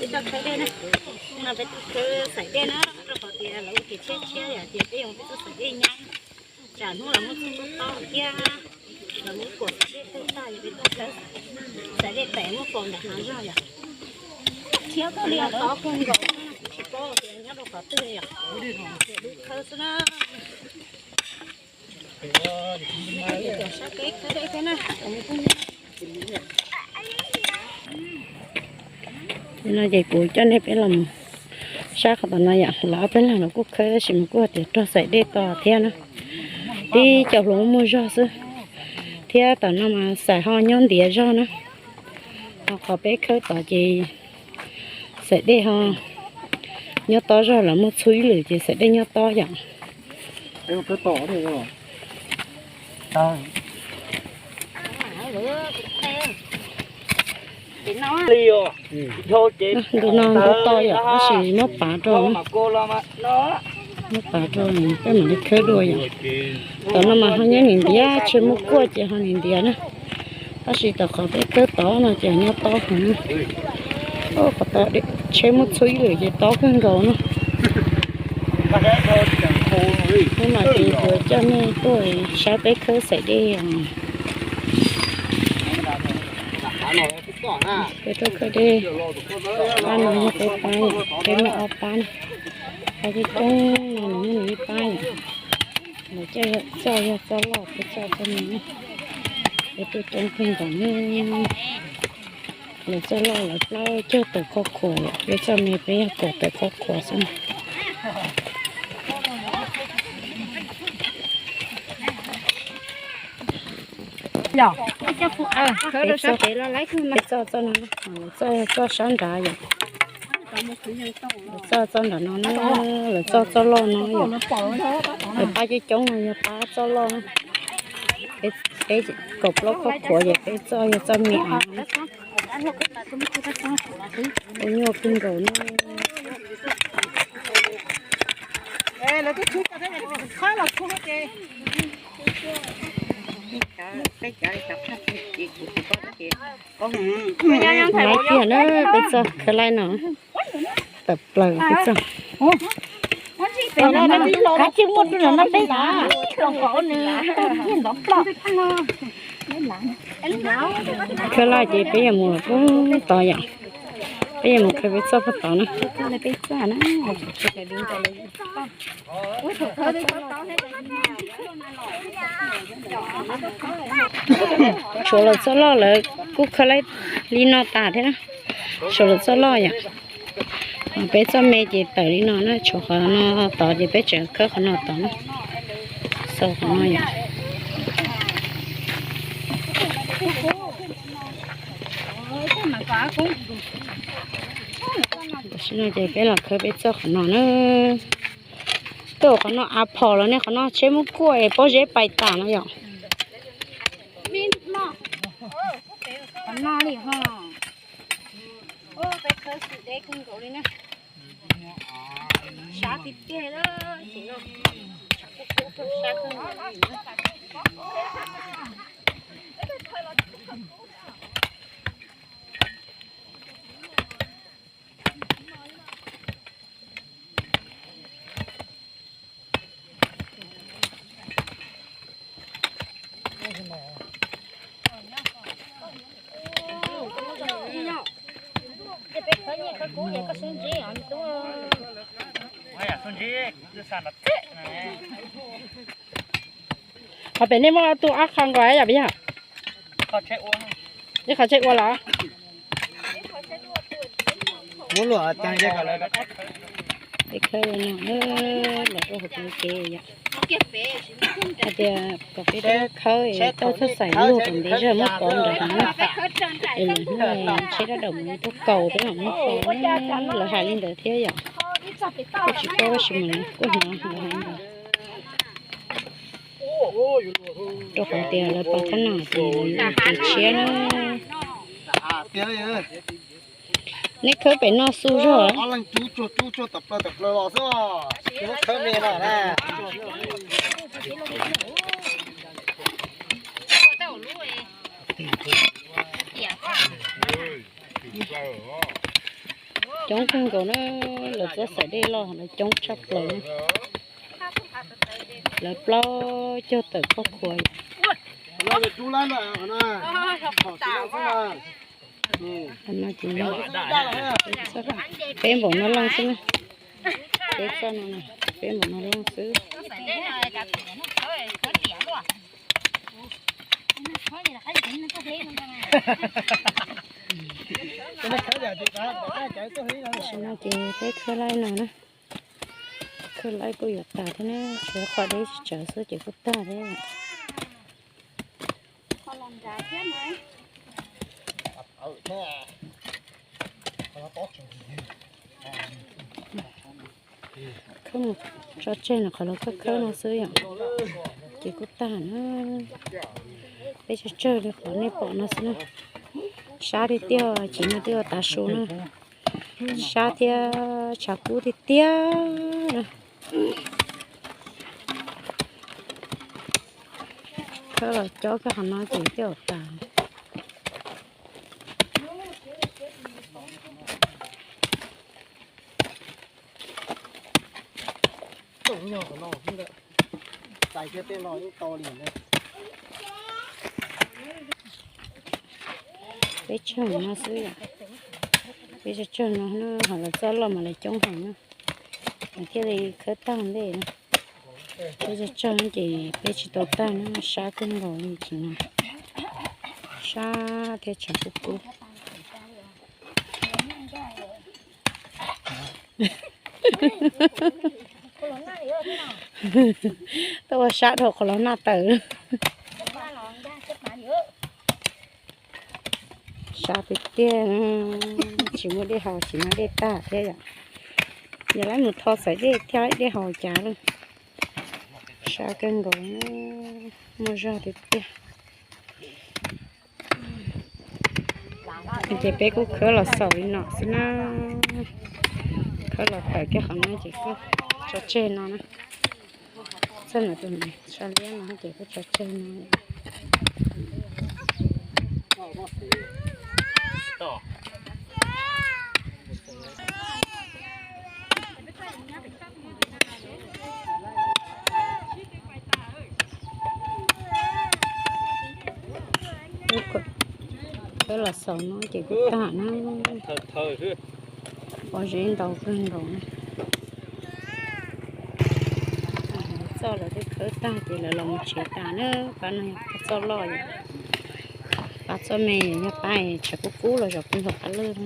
Peb coj khawb dej na, no peb tuaj khawb xaim dej na, rau qhov tias lawv ua kev tshiab tshiab yom, ces peb yuav peb tuaj xaim dej nyab. Tsam hnub lawv muab txuj tub tob thiab lawv muab kuam xaim dej tag yom, peb tuaj khawb xaim dej pem muab faus nram hav zog yom. Thiab tob kawg nkaus, tsis paub tias nyob rau qhov twg yom, lub khawb xwb na. No ces kuv coj nej peb los mus saib qhov tom no yom, lawv ob peb leeg los kuj khawb tab sis mas kuj hais tias rog xaim dej to thiab na. Tib co hluas muaj zog xwb, thiab tom no mas xaim ho nyob ntiav zog na. Ho qhov peb khawb tod ces xaim dej ho nyob tob zog, lawv muab txhub ib lwm ces xaim dej nyob tob yom. Ntu no ntu to yom, tab sis muab pav rau, muab pav rau peb mam li khawb dua yom. Tom no mas ho nyob nim ntiav, tsheb muab kuaj ces ho nim ntiav na. Tab sis tom qhov peb khawb tod no ces nyob tob heev. Qhov tod tsheb muab txhub ib lwm ces tob kawg nkaus no. Hnub no ces kuv coj nej tuaj saib peb khawb xaim dej os. Peb tuaj khawb dej, pab no yog peb pab, peb muaj ob pab na. Pab coob coob no nws muaj nws ib pab yom. Lawv coj yog txoj loj, peb coj txoj me. Peb tuaj coob kawg nkaus na. Lawv txoj loj lawv plaub caug tawm khov khuas yom, peb txoj me peb yog kaum tawm khov khuas xwb. Peb txoj, peb txoj txoj no, lawv txoj txoj sab nrad yom. Lawv txoj txoj nram no na, lawv txoj txoj loj no yom. Lawv pab coob coob no yog pab txoj loj na. Peb kaum plaub khov khuas ces peb txoj yog txoj me av. Ua nyuaj kawg nkaus na. Laib tiag na, peb txoj khawb laib no tawm plaws peb txoj. Khawb laib ces peb yuav mus pub tod yom, peb yuav mus khawb peb txoj pub tod na. Tshuav lawv txoj loj lawv kuj khawb laib li no tas thiab na. Tshuav lawv txoj loj yom. Peb txoj me ces tawm li no na, tshuav qhov no tod ces peb tseem khawb qhov no tod na. Xaus qhov no yom. Tam sim no ces peb los khawb peb txoj qhov no na. Tej zaum qhov no av phom los nej qhov no tsheb muab kuaj es pob zeb pais tas no yom. Qhov no li ho. Peb khawb xwm deb kawg nkaus li na. Sab tiag tiag, sab kawg nkaus li. Qhov pem nej muaj ob tug ab qha nkaus yom peb yog? Ib qhov tsheb ua los? Peb khawb no, los rau hauv tsev yom. Hais tias kom peb khawb tau txhob xaim luag kom ntev zog muab pov nram hav na. Es lwm hnub tsheb dab daum mus tuaj kaus peb mam muab pov na, lawv hais li ntawd thiab yom. Kuj tsis paub tab sis mas kuj hnov lawv hais li ntawd. Rau qhov tias lawv pov qhob noom ces lawv yuav ua kev tshiab na. Nej khawb pem no xu zog. Coob kawg nkaus na, lawv txoj xaim dej loj lawv coob tshaj plaws na. Lawv plaub caug tawm koj khuav. Qhov no ces peb npaum no leej xwb na. Peb txoj no, peb npaum no leej xwb. Tam sim no ces peb khawb laib no na. Khawb laib kuj yuav tas thiab na, tshuav qhov deb tsis tsawv xwb ces kuj tag thiab. Khawb mus tso tseg no, qhov los khawb khawb no xwb yom, ces kuj tag na. Peb tsawg tsawg li qhov nej pom no xwb na. Sab tiag tiag, ces no twb yuav tav su na. Sab thiab tshav kub tiag tiag. Khawb los cob kiag qhov no ces twb yuav tas. Peb tsawg no xwb yom. Peb tsawg tsawg no na, ho lawv txoj loj mas lawv coob heev na. Lawv thiaj li khawb tag ntej na. Peb tsawg tsawg ces peb tsis tau tag na, sab kawg nkaus li ces no. Sab thiab tshav kub kub. Tuaj ua sab dhau qhov los naj tawm. Sab tiag tiag, tsis muaj dej haus tsis muaj dej tag thiab yom. Yog lawv mus tho xaiv dej thiab dej haus cas lawm. Sab kawg nkaus, muaj zog tiag tiag. Ces peb kuj khawb los xaus li no xwb na. Khawb los tawm kiag qhov no ces kuj tso tseg no na. Txog ntawm tus sab liab no ces kuj tso tseg no. Khawb los xaus no ces kuj tag na. Pob zeb ntau kawg nkaus na. Txoj lawv twb khawb tag ces lawv los mus tsev tas na. Pab no yog pab txoj loj, pab txoj me yog pab tshav kub kub los zov pw hauv qab lawj.